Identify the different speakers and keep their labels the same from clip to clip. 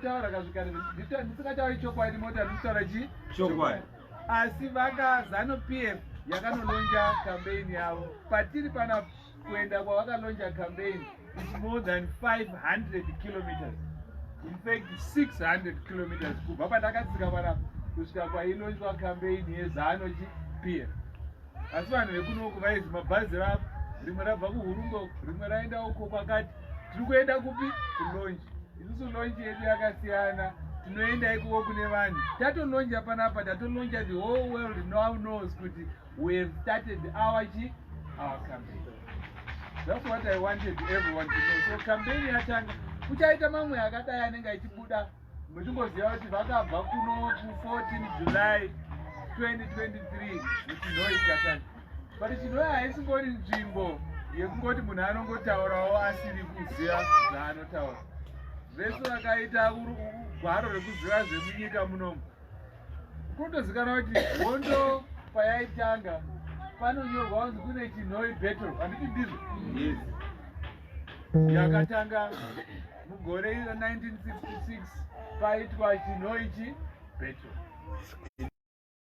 Speaker 1: Ndinongotaura kazvikare ndisingatauri chokwadi moti handikutaura chii
Speaker 2: chokwadi.
Speaker 1: Asi vaka Zanu PF yakanolonja campaign yavo patiri pana kuenda kwavakalonja campaign is more than 500 kilometers, in fact 600 kilometers kubva pandakatsika panapa kusvika kwailonjwa campaign yeZanu PF. Asi vanhu vekunoku vaizi mabhazi ravo rimwe rabva kuHurungo, rimwe raenda uko kwakati. Tiri kuenda kupi? Kulonji. Isusu lonji yedu yakasiyana, tinoenda ikoko kune vanhu. Tatolonja panapa, tatolonja, the whole world now knows kuti we have started our chi our campaign. That's what I wanted everyone to know. So campaign yatanga, kuchaita mamwe akadai anenge achibuda muchingoziva kuti vakabva kuno ku 14 July 2023 muChinhoyi tikatanga. But Chinhoyi haisingori nzvimbo yekungoti munhu anongotaurawo asiri kuziva zvaanotaura. Vese vakaita gwaro rekuziva zvemunyika munomu, kunotozikanwa kuti hondo payaitanga panonyorwa kunzi kune Chinhoyi battle, handiti ndizvo?
Speaker 2: Yes.
Speaker 1: Yakatanga mugore ra 1966 paitwa Chinhoyi chi battle.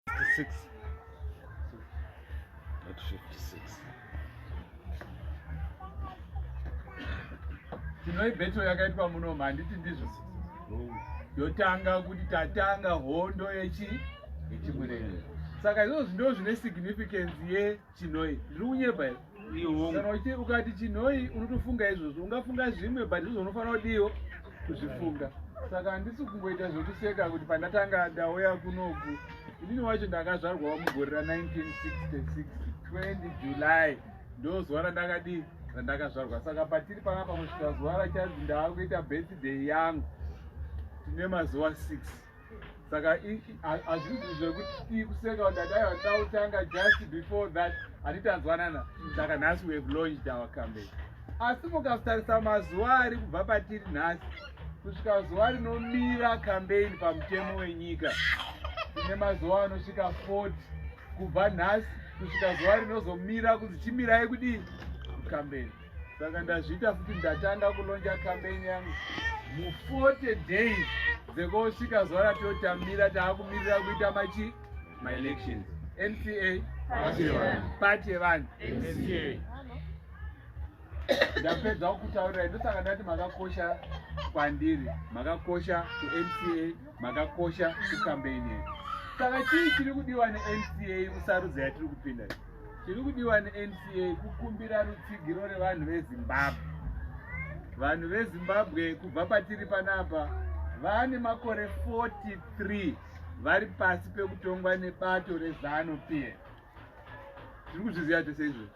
Speaker 2: 66, not 56.
Speaker 1: Chinhoyi battle yakaitwa munomu, handiti ndizvo? Yotanga kuti tatanga hondo yechiMurenge. Saka izvozvo ndo zvine significance yeChinhoyi. Ndiri kunyepa here? Kana ukati Chinhoyi unotofunga izvozvo, ungafunga zvimwe, but izvozvo unofanira kudiwo kuzvifunga. Saka handisi kungoita zvekuseka kuti pandatanga ndauya kunoku. Inini wacho ndakazvarwawo mugore ra1966, 20 July ndo zuva randakadii, randakazvarwa. Saka patiri panapa kusvika zuva rachanzi ndaakuita birthday yangu tine mazuva 6. Saka hazvisi zvekuti kuseka kuti adai vanoda kutanga just before that, handitanzwanana. Saka nhasi we have launched our campaign, asi mukatarisa mazuva ari kubva patiri nhasi kusvika zuva rinomira campaign pamutemo wenyika, tine mazuva anosvika 40 kubva nhasi kusvika zuva rinozomira kunzi chimirai kudii campaign. Saka ndazviita futi, ndatanga kulonja campaign yangu mu40 days dzekosvika zuva ratotamira taakumirira kuita machi maelections. NCA, party yevanhu.
Speaker 2: NCA.
Speaker 1: Ndapedza kukutaurirai. Ndosaka ndati makakosha kwandiri, makakosha kuNCA, makakosha kucampaign yedu. Saka chii chiri kudiwa neNCA kusarudza yatiri kupinda? Chiri kudiwa neNCA kukumbira rutsigiro revanhu veZimbabwe. Vanhu veZimbabwe kubva patiri panapa vane makore 43 vari pasi pekutongwa nebato reZanu PF. Tiri kuzviziva tese izvo.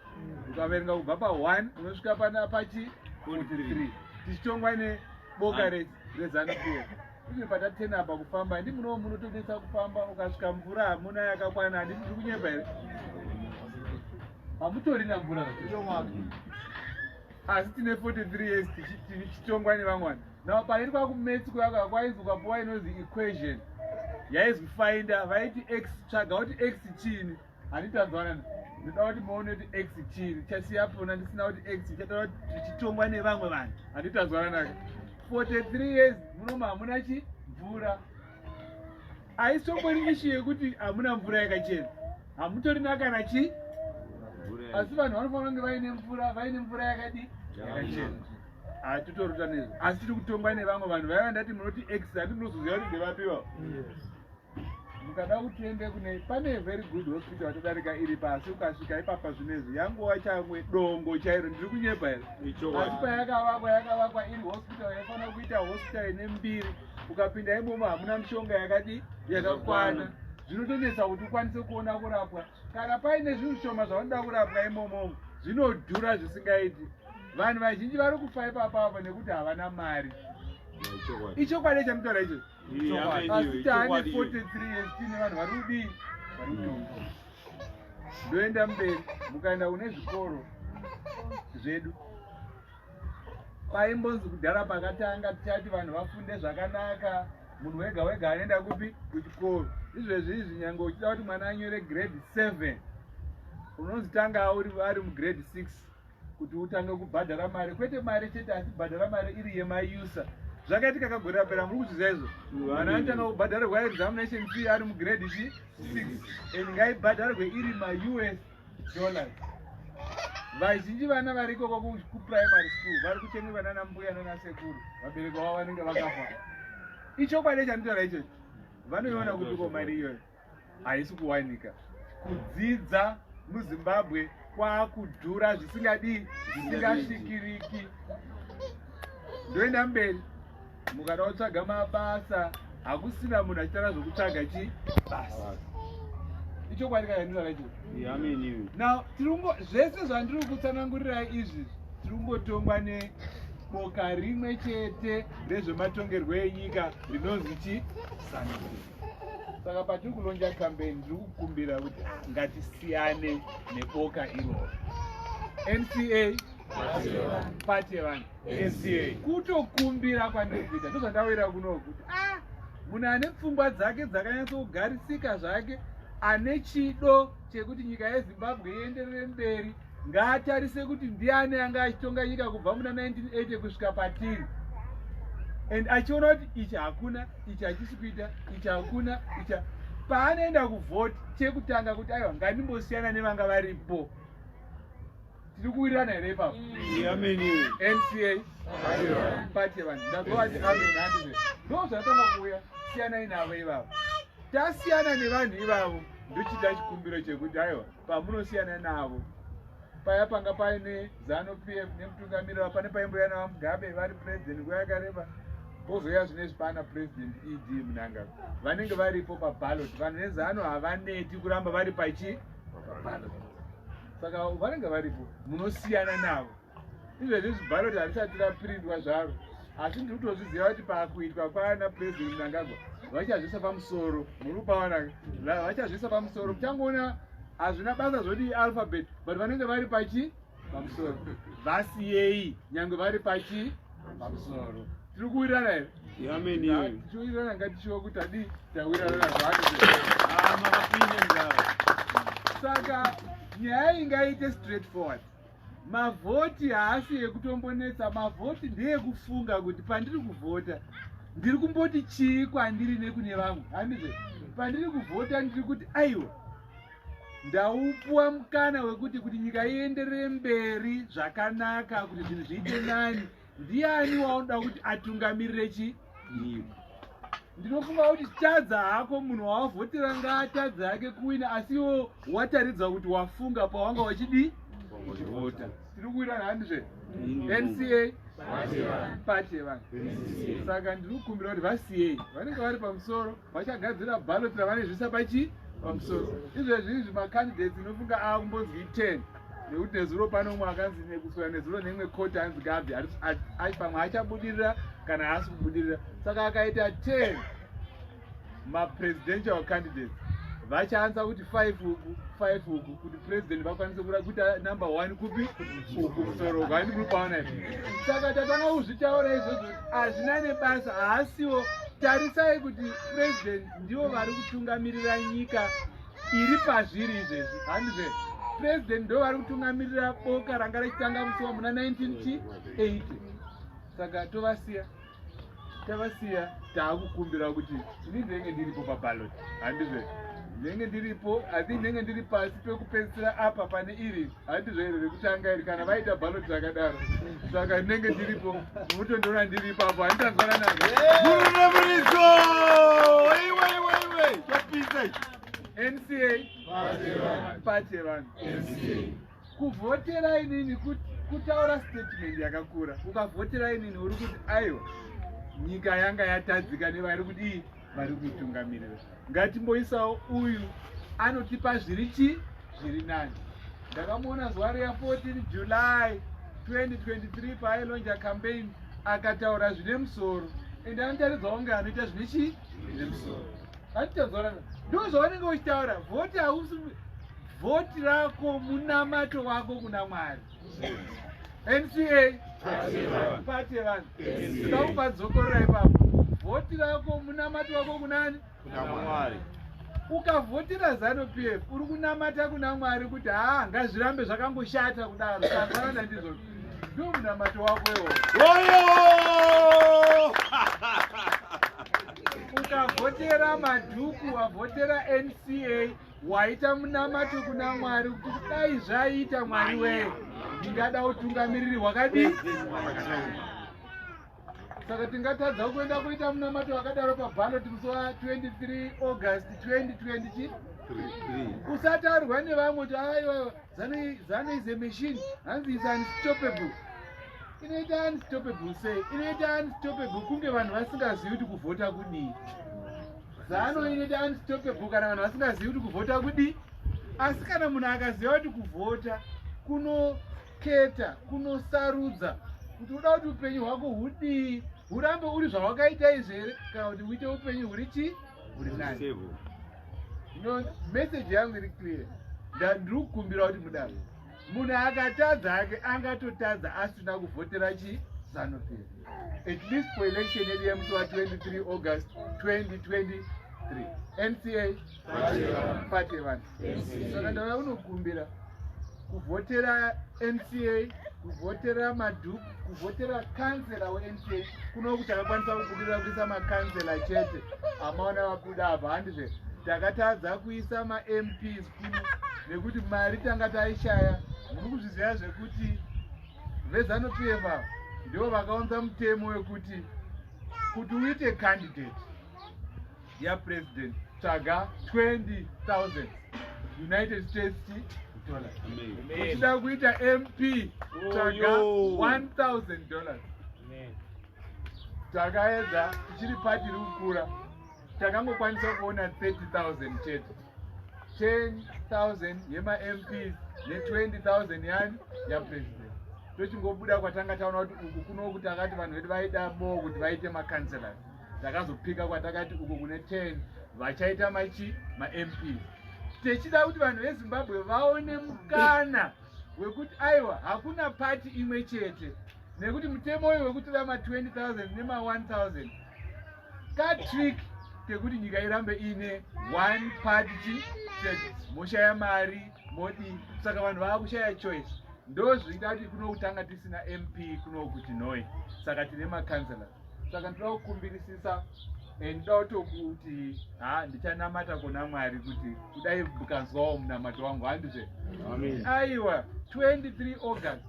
Speaker 1: Ukaverenga kubva pa1 unosvika pana pachi 43 tichitongwa neboka reZanu PF. Izvi patatena apa kufamba ndi muno munotonetsa kufamba, ukasvika mvura hamuna yakakwana. Handiti tiri kunyepa here? Hamutorina mvura, asi tine 43 years tichitongwa nevamwe vanhu. Now paitwa kumaths kuyaka kwainzi ukapuwa inonzi equation yaizwi finder, vaiti x, tsvaga kuti x chiini. Handitanzwanana, ndoda kuti muone kuti x chiini. Chasiya pona ndisina kuti x chataura kuti tichitongwa nevamwe vanhu. Handitanzwananaka. 43 years munomu hamuna chi mvura. Haisongori issue yekuti hamuna mvura yakachena, hamutorina kana chi, asi vanhu vanofanira kunge vaine mvura, vaine mvura yakadi yakachena. Hatitorota nezvo, asi tiri kutongwa nevamwe vanhu vaiva ndati munoti x, handi munozoziva kuti ndevapiwa. Mukada kuti tiende kune pane very good hospital yatodarika iri pasi, ukasvika ipapa zvinezvi yanguva chamwe dongo chairo. Ndiri kunyepa here? Asi payakavakwa, yakavakwa iri hospital yaifanira kuita hospital ine mbiri. Ukapinda imomo hamuna mishonga yakadi yakakwana, zvinotonetsa kuti ukwanise kuona kurapwa. Kana paine zvinhu zvishoma zvavanoda kurapwa imomo, zvinodhura zvisingaiti. Vanhu vazhinji vari kufa ipapapa nekuti havana mari. Ichokwadi chamutaura icho, asi taane 43 years tine vanhu vari kudii, vari kutonga. Ndoenda mberi. Mukaenda kune zvikoro zvedu, paimbonzi kudhara pakatanga tichati vanhu vafunde zvakanaka, munhu wega wega anoenda kupi? Kuchikoro. Izvezvi izvi nyange uchida kuti mwana anyore grade 7, unonzi tanga ari mugrade 6 kuti utange kubhadhara mari. Kwete mari chete, asi bhadhara mari iri yemayusa. Zvakaitika kagore rapera, muri kuzviziva izvo. Vana vanotanga kubhadharirwa examination fee ari mugrade chi 6, and ngaibhadharwe iri maUS dollars. Vazhinji vana vari ikoko kuprimary school vari kuchengetwa nana mbuya nana sekuru, vabereki vavo vanenge vakafa. Ichokwadi chanditaura ichocho. Vanoiona kuti ko mari iyoyo haisi kuwanika. Kudzidza muZimbabwe kwakudhura zvisingadii, zvisingasvikiriki. Ndoenda mberi. Mukada kutsvaga mabasa, hakusina munhu achitaura zvokutsvaga chi basa. Ichokwadi kana ndinotaura ichocho? Now tirungo zvese zvandiri kutsanangurirai izvi, tiri kungotongwa neboka rimwe chete rezvematongerwo enyika rinonzi chi ZANU. Saka patiri kulauncha campaign, ndiri kukumbira kuti ngatisiyane neboka iroro. NCA, party yevanhu.
Speaker 2: NCA.
Speaker 1: Kutokumbira kwandiri kuita, ndozvandawira kuno, kuti munhu ane pfungwa dzake dzakanyatsogarisika zvake, ane chido chekuti nyika yeZimbabwe ienderere mberi, ngaatarise kuti ndiani anga achitonga nyika kubva muna 1980 kusvika patiri, and achiona kuti ichi hakuna, ichi hachisi kuita, ichi hakuna, ichi. Paanoenda kuvhoti, chekutanga kuti aiwa, ngandimbosiyana nevanga varipo. Tiri kuwirirana here ipapo? NCA, party yevanhu. Ndazovati amen, handizve? Ndo zvatanga kuuya. Siyanai navo ivavo. Tasiyana nevanhu ivavo, ndochiita chikumbiro chekuti aiwa, pamunosiyana navo paya, panga paine ZANU PF nemutungamiriri wavo, pane paimboya naVaMugabe vari president nguva yakareba, pozouya zvinezvi pana President ED Mnangagwa, vanenge varipo paballot. Vanhu veZANU havaneti kuramba vari pachi paballot, saka vanenge varipo, munosiyana navo. Izvezvi ballot harisati raprintwa zvaro, asi ndiri kutozviziva kuti pakuitwa kwana President Mnangagwa vachazvisa pamusoro. Muri kupaona, vachazvisa pamusoro, muchangoona. Hazvina basa zvoti alphabet, but vanenge vari pachi pamusoro. Vasiyei nyange vari pachi pamusoro. Tiri kuwirirana here? Tichiwirirana, ngatishuwa kuti tadii, tawirirana nazvo. Saka nyaya ingaite straight forward. Mavhoti haasi ekutombonetsa. Mavhoti ndeyekufunga kuti pandiri kuvhota ndiri kumboti chii kwandiri nekune vamwe, handizve? Pandiri kuvhota ndiri kuti aiwa, ndaupuwa mukana wekuti kuti nyika ienderere mberi zvakanaka, kuti zvinhu zviite nani. Ndiani waunoda kuti atungamirire chi nyika? Ndinofunga kuti tadza hako, munhu wawavhotera ngaatadza hake kuwina, asi iwo wataridza kuti wafunga pawanga wachidii, uchivhota. Tiri kuwirana, handizve? NCA, party yevanhu. Saka ndiri kukumbira kuti vasiyei, vanenge vari pamusoro vachagadzira ballot ravanezvisa pachi pamusoro. Izvezvi izvi macandidates inofunga akumbonzi 10, nekuti nezuro pano umwe akanzi nekuswera nezuro neimwe koti anzi gabvi, pamwe achabudirira kana haasi kubudirira. Saka akaita 10 mapresidential candidates, vachaanza kuti 5 uku, 5 uku, kuti president vakwanise kuita number 1 kupi? Uku musoro uku. Handi kuri paona izvi? Saka tatanga kuzvitaura izvozvo, hazvina nebasa, haasiwo. Tarisai kuti president ndivo vari kutungamirira nyika iri pazviri izvezvi, handizve? President ndo vari kutungamirira boka ranga richitanga musi wa muna 1980. Saka tovasiya, tavasiya. Taakukumbira kuti ini ndinenge ndiripo paballot, handizve? Ndinenge ndiripo, asi ndinenge ndiri pasi pekupedzisira apa pane iri, handizvo? Iri rekutanga iri, kana vaita ballot rakadaro, saka ndinenge ndiripo, mutondiona ndiri ipapo. Handitanzwana nazvo.
Speaker 2: Murunamuridzo! Iwe, iwe, iwe! Chopisa ichi.
Speaker 1: NCA, party yevanhu. Kuvhotera inini kutaura statement yakakura. Ukavhotera inini uri kuti aiwa, nyika yanga yatadzika nevari kudii, vari kuitungamirira, ngatimboisawo uyu anotipa zviri chi zviri nani. Ndakamuona zuva riya 14 July 2023 paailauncha campaign, akataura zvine musoro, ende anotaridzawo kunge anoita zvine chii, zvine musoro. Anditazorana ndo zvavanenge uchitaura. Vhoti hausi vhoti rako, munamato wako kuna Mwari. NCA, party yevanhu. Ndoda kupadzokorora ipapo. Vhoti rako munamato wako kunani?
Speaker 2: Kuna Mwari.
Speaker 1: Ukavhotera ZANU PF uri kunamata kuna Mwari kuti haa, ngazvirambe zvakangoshata kudaro. Tanzwanana ndizvozvo. Ndo munamato wako iwo.
Speaker 2: Oyo!
Speaker 1: Ukavhotera Madhuku, wavhotera NCA, waita munamato kuna Mwari kuti kudai zvaita, Mwari wee, ndingada utungamiriri hwakadii. Saka tingatadza kuenda kuita munamato wakadaro paballot musi wa23 August 2020? Usatarwa nevamwe kuti aiwa, ZANU is a machine, hanzi is unstoppable. Inoita unstoppable sei? Inoita unstoppable kunge vanhu vasingazivi kuti kuvhota kudii. ZANU inoita unstoppable kana vanhu vasingazivi kuti kuvhota kudii. Asi kana munhu akaziva kuti kuvhota kunoketa, kunosarudza kuti uda kuti upenyu hwako hudii, hurambe uri zvawakaita izvi here kana kuti uite upenyu huri chii, huri nani. No, message yangu iri clear. Ndiri kukumbira kuti mudaro munhu akatadza ake angatotadza asina kuvhotera chi ZANU PF, at least for election yedu yemusi wa23 August 2023. NCA, party yevanhu. Saka ndauya kunokumbira kuvhotera NCA, kuvhotera Madhuku, kuvhotera kansela weNCA. Kuno kuti takakwanisa kubudirira kuisa makansela chete amaona vabuda apa, handizve? Takatadza kuisa maMPs kuno nekuti mari tanga taishaya. Muri kuzviziva zvekuti veZANU PF ava ndivo vakaunza mutemo wekuti kuti uite candidate yapresident, tsvaga 20,000 United States dollars. Uchida kuita MP, tsvaga $1000. Takaedza tichiri pati iri kukura, takangokwanisa kuona 30,000 chete, 10,000 yemaMPs ne20,000 yani yapresident. Tochingobuda kwatanga taona kuti uku kunoku takati vanhu vedu vaida mo kuti vaite macancelors. Takazopika kwatakati uku kune 10 vachaita machi maMPs, techida kuti vanhu veZimbabwe vaone mukana wekuti aiwa, hakuna pati imwe chete, nekuti mutemo uyu wekutora ma20 000 nema1000 katrick kekuti nyika irambe iine one party chete. Moshaya mari modi, saka vanhu vava kushaya choice. Ndo zvinoita kuti kunokutanga tisina MP kuno kuti noi. Saka tine macancelors. Saka ndoda kukumbirisisa, ndoda kutokuti ha, ndichanamata kuna Mwari kuti kudai mukanzwawo munamato wangu, handizve? Aiwa, 23 August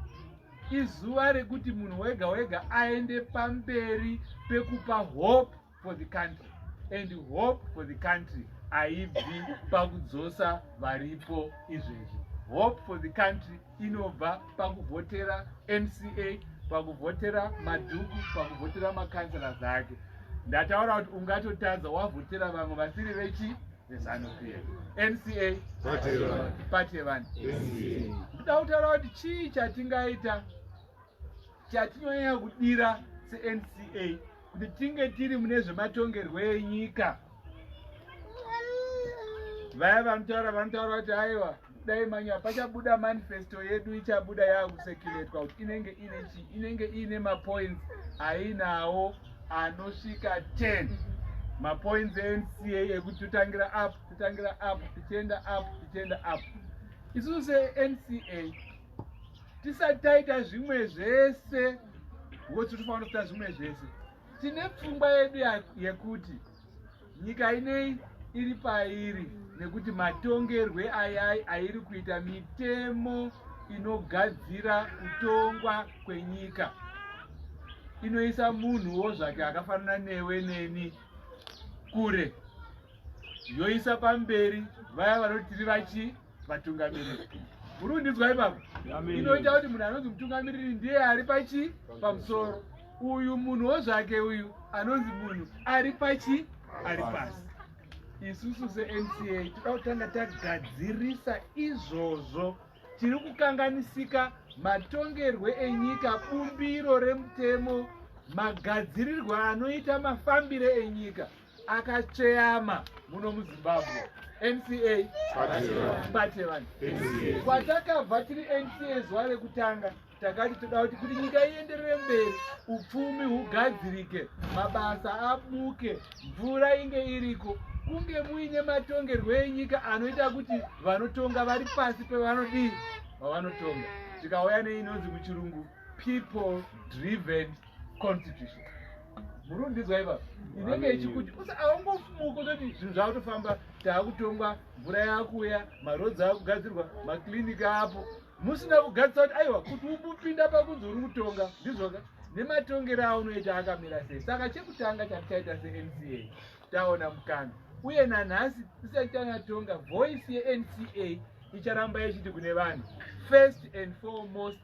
Speaker 1: izuva rekuti munhu wega wega aende pamberi pekupa hope for the country, and hope for the country haibvi pakudzosa varipo izvezvi. Hope for the country inobva pakuvhotera NCA, pakuvhotera Madhuku, pakuvhotera makanselas ake. Ndataura kuti ungatotadza wavhotera vamwe vasiri vechi veZANU PF. NCA, party yevanhu. Ndoda kutaura kuti chii chatingaita chatinonyanya kudira seNCA kuti tinge tiri mune zvematongerwo enyika. Vaya vanotaura kuti aiwa, dai manya pachabuda manifesto yedu, ichabuda yakucirculatwa, kuti inenge ine chii? Inenge iine mapoints ainawo anosvika 10, mapoints eNCA ekuti totangira up, totangira up, tichienda up, tichienda up. Isusu seNCA tisati taita zvimwe zvese, because tofanira kuita zvimwe zvese, tine pfungwa yedu yekuti nyika inei iri pairi nekuti matongerwe ayai airi kuita, mitemo inogadzira kutongwa kwenyika inoisa munhuwo zvake akafanana newe neni kure, yoisa pamberi vaya vanoti tiri vachi vatungamiriri. Muri kundinzwa ipapo? Inoita kuti munhu anonzi mutungamiriri ndiye ari pachi pamusoro, uyu munhuwo zvake uyu anonzi munhu ari pachi ari pasi. Isusu seNCA toda kutanga tagadzirisa izvozvo. Tiri kukanganisika matongerwe enyika, bumbiro remutemo, magadzirirwo anoita mafambire enyika akatsveyama muno muZimbabwe. NCA, party yevanhu. Kwatakabva tiri NCA zuva rekutanga takati toda kuti nyika ienderere mberi, upfumi hugadzirike, mabasa amuke, mvura inge iriko, kunge muine matongerwo enyika anoita kuti vanotonga vari pasi pevanodii, vavanotonga. Tikauya neinonzi muchirungu People driven constitution. Muri kundinzwa ipapo? Inenge ichikuti aungofumuka kutoti zvinhu zvakutofamba, taakutongwa, mvura yakuuya, marodzi akugadzirwa, makliniki apo, musina kugadzisa kuti aiwa, kuti umbopinda pakunzi uri kutonga, ndizvoka, nematongero aunoita akamira sei. Saka chekutanga chatichaita seNCA, taona mukana, uye nanhasi tisati tanyatonga, voice yeNCA icharamba ichiti kune vanhu, first and foremost,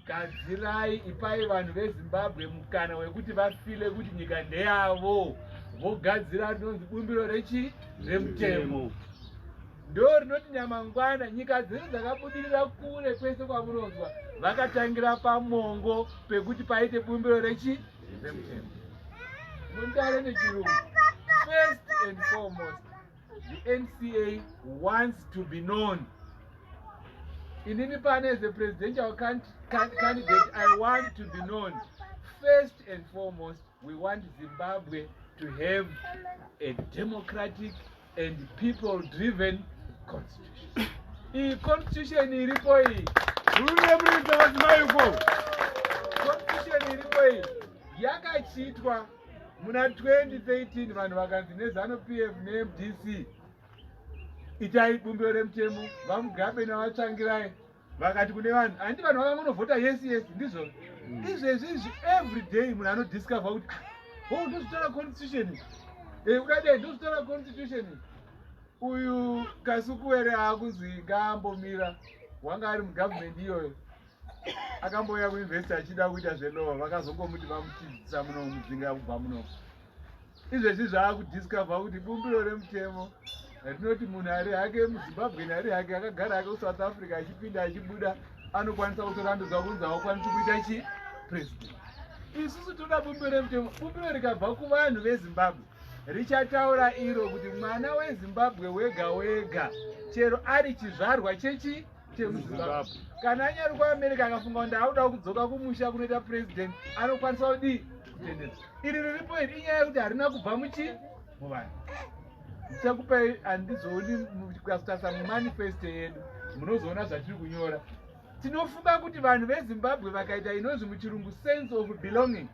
Speaker 1: gadzirai, ipai vanhu veZimbabwe mukana wekuti vafile kuti nyika ndeyavo, vogadzira rinonzi bumbiro rechi remutemo. Ndo rinoti nyamangwana nyika dzedu dzakabudirira kure kwese kwamunonzwa, vakatangira pamongo pekuti paite bumbiro rechi remutemo. Mundare nechirungu, first and foremost, the NCA wants to be known. Inini pane as a presidential candidate, I want to be known. First and foremost, we want Zimbabwe to have a democratic and people driven constitution. Iyi constitution iripo iyi,
Speaker 2: Rune muridzo, vadzimai uko.
Speaker 1: Constitution iripo iyi yakachitwa muna 2013. Vanhu vakanzi neZANU PF neMDC, itai bumbiro remutemo. VaMugabe navaTsvangirai vakati kune vanhu, handi vanhu vakangonovhota yes, ndizvo. Izvezvi izvi, every day munhu anodiscover kuti, "Ah, oh, ndozvitaura constitution." Ukadai ndozvitaura constitution. Uyu Kasukuwere aakunzi ngaambomira, wanga ari mugavhumendi iyoyo, akambouya kuuniversity achida kuita zvelaw, vakazongomuti vamutidzisa muno, mudzinga kubva muno. Izvezvi zvaakudiscover kuti bumbiro remutemo rinoti munhu ari hake muZimbabwe, ari hake akagara hake kuSouth Africa, achipinda achibuda, anokwanisa kutorambidzwa kunzi haukwanisi kuita chi president. Isusu toda bumbiro remutemo. Bumbiro rikabva kuvanhu veZimbabwe, richataura iro kuti mwana weZimbabwe wega wega, chero ari chizvarwa chechi chemuZimbabwe, kana anyari kuAmerica, akafunga kuti ndauda kudzoka kumusha kunoita president, anokwanisa kudii? Kutendedzwa. Iri riripo iri inyaya yekuti harina kubva muchi muvanhu. Ndichakupai, handizooni kutarisa mumanifesto yedu, munozoona zvatiri kunyora. Tinofunga kuti vanhu veZimbabwe vakaita inonzi muchirungu sense of belonging,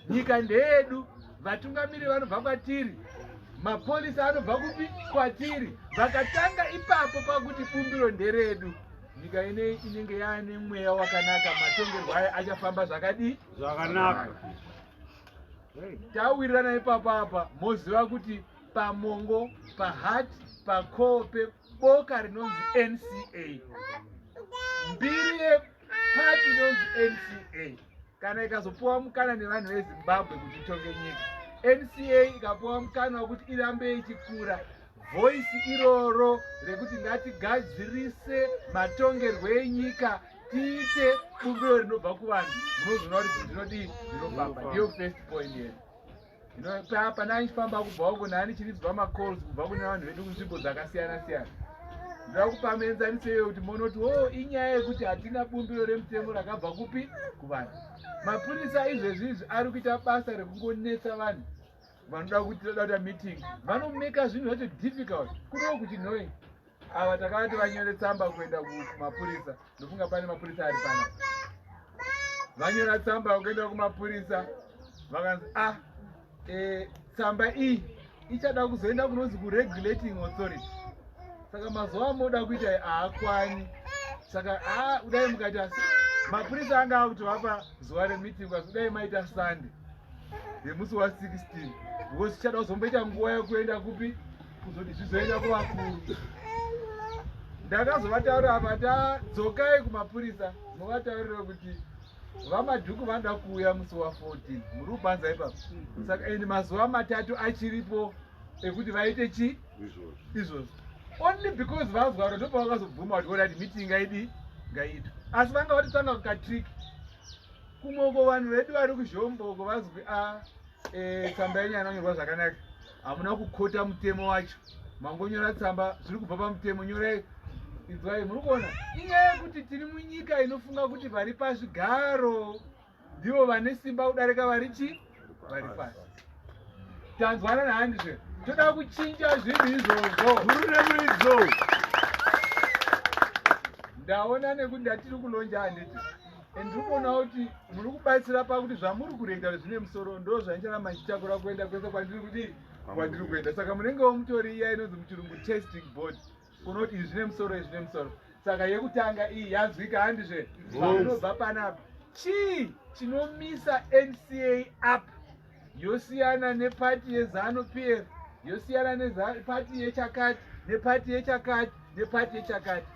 Speaker 1: nyika ndeyedu, vatungamiri vanobva kwatiri, mapolisi anobva kupi? Kwatiri. Vakatanga ipapo pakuti bumbiro nderedu, nyika inei inenge yaane mweya wakanaka, matongerwo ayo achafamba zvakadii?
Speaker 2: Zvakanaka.
Speaker 1: Tawirirana ipapo apa, moziva kuti pamongo, paheart, pacore peboka rinonzi NCA, mbiri yepati inonzi NCA, kana ikazopiwa mukana nevanhu veZimbabwe kuti itonge nyika, NCA ikapiwa mukana wekuti irambe ichikura, voice iroro rekuti ngatigadzirise matongerwo enyika, tiite bumbiro rinobva kuvanhu, munozoona kuti zvinodii? Zvinofamba. Ndiyo first point yedu. Pana ndichifamba kubva uko, naani chiridzwa macalls kubva kune vanhu vedu kunzvimbo dzakasiyana siyana. Ndoda kupa muenzaniso iyoyo kuti monoti o oh, inyaya yekuti hatina bumbiro remutemo rakabva kupi? Kuvanhu. Mapurisa izvezvi izvi ari kuita basa rekungonetsa vanhu vanoda kuti toda kuita meeting, vanomeka zvinhu zvacho difficult. Kuno kuChinhoyi ava takavati vanyore tsamba kuenda kumapurisa. Ndofunga pane mapurisa ari pana. Vanyora tsamba kuenda kumapurisa, vakanzi, ah, tsamba iyi ichada kuzoenda kunonzi kuregulating authority, saka mazuva amoda kuita haakwani. Saka a kudai mukaita, mapurisa anga akuti vapa zuva remeeting, asi kudai maita Sunday yemusi wa16, because tichada kuzomboita nguva yekuenda kupi, kuzoti zvizoenda kuvakuru. Ndakazovataurira apa, tadzokai kumapurisa, muvataurire kuti VaMadhuku vanoda kuuya musi wa14. Muri kupanza ipapo? Saka and mazuva 3 achiripo ekuti vaite chi izvozvo. Only because vazwaro ndopavakazobvuma kuti alright, meeting ngaidi ngaiitwe. Asi vanga vatotanga kukatrick kumwe uko. Vanhu vedu vari kuzhombo uko vazwi a tsamba yenyu anonyorwa zvakanaka, hamuna kukota mutemo wacho, mangonyora tsamba zviri kubva pamutemo, nyorai. Inzwai, muri kuona, inyaya yekuti tiri munyika inofunga kuti vari pazvigaro ndivo vane simba kudarika vari chi vari pasi. Tanzwana nahandizve? Toda kuchinja zvinhu izvozvo.
Speaker 2: Guru remuridzo.
Speaker 1: Ndaona nekuti ndatiri kulauncha, handiti? And ndiri kuona kuti muri kubatsira pakuti zvamuri kureketa kuti zvine musoro, ndo zvandicharamba ndichitakura kuenda kwese kwandiri kudii, kwandiri kuenda. Saka munengewo mutori iya inonzi muchirungu testing board, kunoti izvi zvine musoro, izvi zvine musoro. Saka yekutanga iyi yanzwika, handizve? Pamunobva panapa, chii chinomisa NCA Up yosiyana nepati yeZANU PF, yosiyana nepati yechakati, nepati yechakati, nepati yechakati?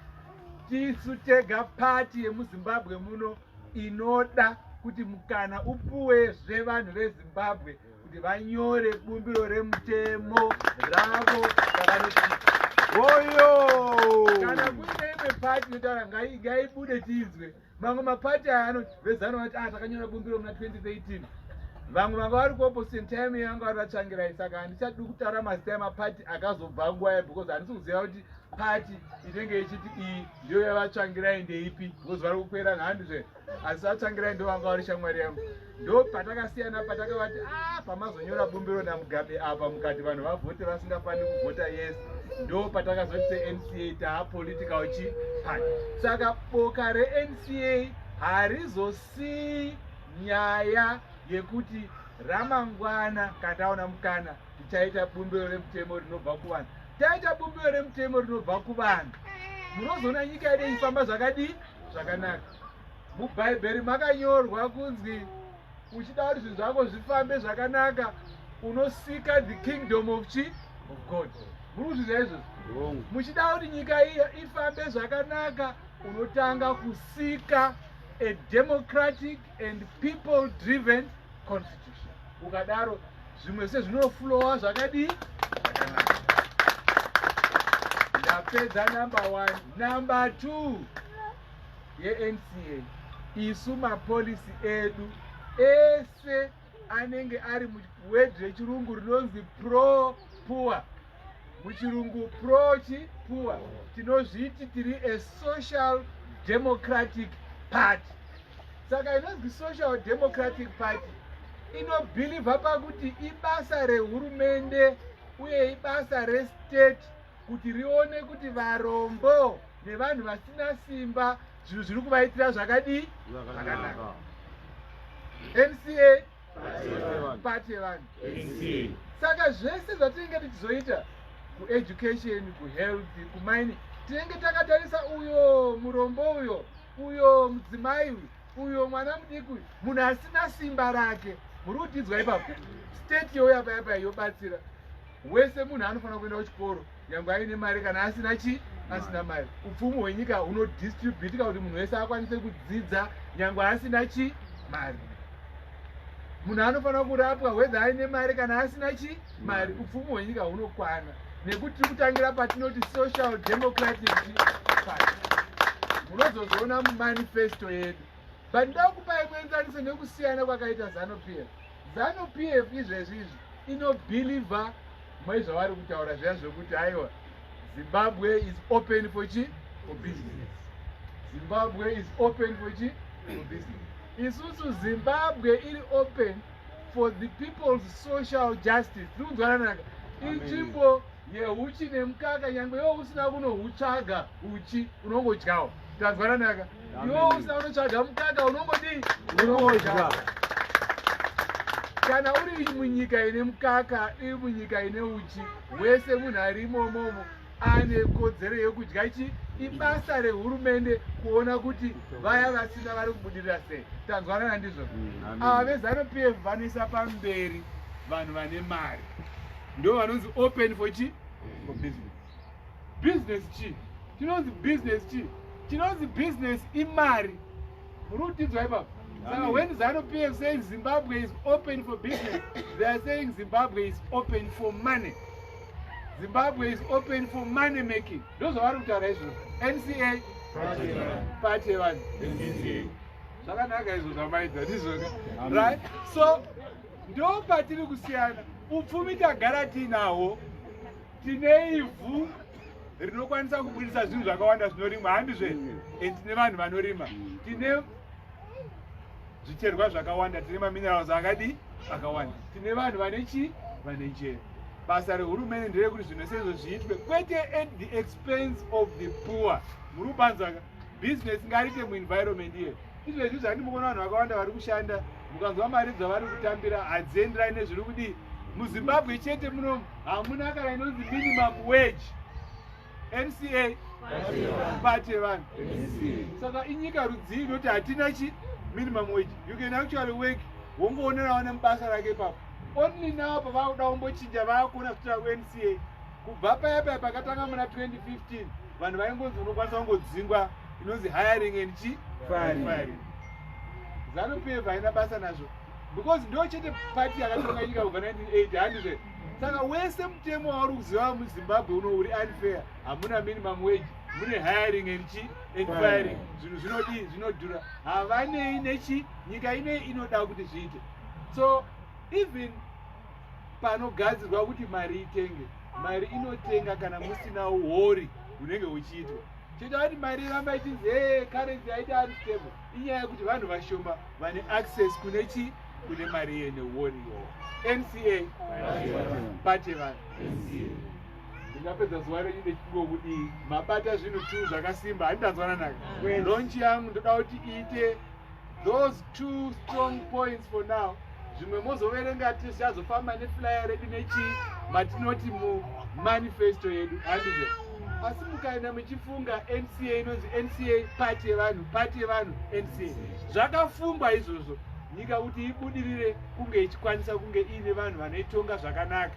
Speaker 1: Tisu tega pati yemuZimbabwe muno inoda kuti mukana upuwezve vanhu veZimbabwe kuti vanyore bumbiro remutemo ravo ravanoti.
Speaker 2: Oyo.
Speaker 1: Kana kuine imwe pati inotaura, ngaibude tiinzwe. Mamwe mapati aya anoti, veZANU vanoti, "Ah, takanyora bumbiro muna 2013." Vamwe vanga vari kuopposition time yanga vari vaTsvangirai. Saka handichadi kutaura mazita emapati akazobva nguva yayo, because handisi kuziva kuti pati inenge ichiti iyi ndiyo yavaTsvangirai ndeipi, because vari kukwerana, handizve? Asi vaTsvangirai ndo vanga vari shamwari yangu. Ndo patakasiyana, patakavati, "A, pamazonyora bumbiro naMugabe apa, mukati vanhu vavhote vasingafaniri kuvhota yes." Ndo patakazoti seNCA taa political chi party. Saka boka reNCA harizosii nyaya yekuti ramangwana kana taona mukana tichaita bumbiro remutemo rinobva kuvanhu. Taita bumbiro remutemo rinobva kuvanhu, munozoona nyika yedu ichifamba zvakadii? Zvakanaka. Mubhaibheri makanyorwa kunzi uchida kuti zvinhu zvako zvifambe zvakanaka, unoseeka the kingdom of chi of God. Muri kuzviziva izvozvo? Muchida kuti nyika iyo ifambe zvakanaka, unotanga kuseeka a democratic and people driven constitution. Ukadaro, zvimwe zvese zvinoflowa zvakadii? Zvakanaka. Ndapedza number one. Number two yeNCA, isu mapolicy edu ese anenge ari muword rechirungu rinonzi pro poor. Muchirungu pro chi poor. Tinozviti tiri a social democratic party. Saka inonzi social democratic party inobhilivha pakuti ibasa rehurumende uye ibasa restate kuti rione kuti varombo nevanhu vasina simba zvinhu zviri kuvaitira zvakadii? Zvakanaka. NCA, pati yevanhu. Saka zvese zvatinenge tichizoita kueducation, kuhealth, kumining, tinenge takatarisa uyo murombo, uyo mudzimai, uyu uyo mwana mudiki, uyu munhu asina simba rake. Muri kutidzwa ipapo? State youya paya paya yobatsira wese. Munhu anofanira kuenda kuchikoro nyange aine mari kana asina chi asina mari. Upfumi hwenyika hunodistributika kuti munhu wese akwanise kudzidza nyange asina chi mari. Munhu anofanira kurapwa whether aine mari kana asina chi mari. Upfumi hwenyika hunokwana nekuti tiri kutangira patinoti social democratic party. Munozozoona mumanifesto yedu. But ndoda kupai muenzaniso nekusiyana kwakaita ZANU PF. ZANU PF izvezvi izvi inobhilivha maizvavari kutaura zviya zvokuti, "Aiwa, Zimbabwe is open for chi for business. Zimbabwe is open for chi for business." Isusu, Zimbabwe iri open for the people's social justice. Tiri kunzwananaka? Inzvimbo yeuchi nemukaka. Nyange iwo usina kunohutsvaga uchi, unongodyawo. Tanzwananaka? Iwo usina kunotsvaga mukaka, unongodii? Unongodya. Kana uri munyika ine mukaka, iri munyika ine uchi, wese munhu ari imomomo ane kodzero yekudya chi. Ibasa rehurumende kuona kuti vaya vasina vari kubudirira sei. Tanzwanana ndizvo? Ava veZANU PF vanoisa pamberi vanhu vane mari, ndo vanonzi open for chi for business. Business chi? Chinonzi business chi? Chinonzi business imari. Muri kutidzwa ipapo? Saka when ZANU PF says Zimbabwe is open for business, they are saying Zimbabwe is open for money, Zimbabwe is open for money making. Ndo zvavari kutaura izvozvo. NCA, pati yevanhu. Zvakanaka izvo zvamaita, ndizvoka? Right, so ndo patiri kusiyana. Upfumi tagara tiinahwo. Tine ivhu rinokwanisa kubudisa zvinhu zvakawanda zvinorimwa, handizve? And tine vanhu vanorima, tine zvicherwa zvakawanda, tine maminerals akadi akawanda, tine vanhu vane chi vane njere. Basa rehurumende nderekuti zvinhu sezvo zviitwe, kwete at the expense of the poor. Muri kupanzwaka? Business ngariite muenvironment iye. Izvezvi zvandi mukuona vanhu vakawanda vari kushanda, mukanzwa mari dzavari kutambira hadzienderani nezviri kudii muZimbabwe chete. Munomu hamuna kana inonzi minimum wage. NCA, party yevanhu. Saka inyika rudzii inoti hatina chi minimum wage? You can actually work, wongoonerawo nemubasa rake ipapo. Only now pavakuda kumbochinja, vaakuona kuitira kuNCA. Kubva paya paya pakatanga muna 2015, vanhu vaingonzi unokwanisa kungodzingwa, inonzi hiring and chi firing. ZANU PF haina basa nazvo because ndo chete party yakatonga nyika kubva 1980, handizve? Saka wese mutemo wauri kuziva muZimbabwe uno uri unfair. Hamuna minimum wage, mune hiring and chi and firing. Zvinhu zvinodii? Zvinodhura. Havanei nechi nyika inei inoda kuti zviite. So even panogadzirwa kuti mari itenge, mari inotenga kana musina uori hunenge huchiitwa. Choita kuti mari iramba ichinzi e currency yaita unstable inyaya yekuti vanhu vashoma vane access kune chi kune mari iye neuori iyoyo. NCA, party vanhu. Ndingapedza zuva renyu ndechingokudii? Mabata zvinhu two zvakasimba, handindanzwana naka. Launch yangu ndoda kuti iite those two strong points for now. Zvimwe mozoverenga, tichazofamba neflyer redu nechii matinoti mumanifesto yedu, handizvo? Asi mukaenda muchifunga NCA, inonzi NCA, party yevanhu, party yevanhu, NCA. Zvakafungwa izvozvo, nyika kuti ibudirire kunge ichikwanisa kunge iine vanhu vanoitonga zvakanaka.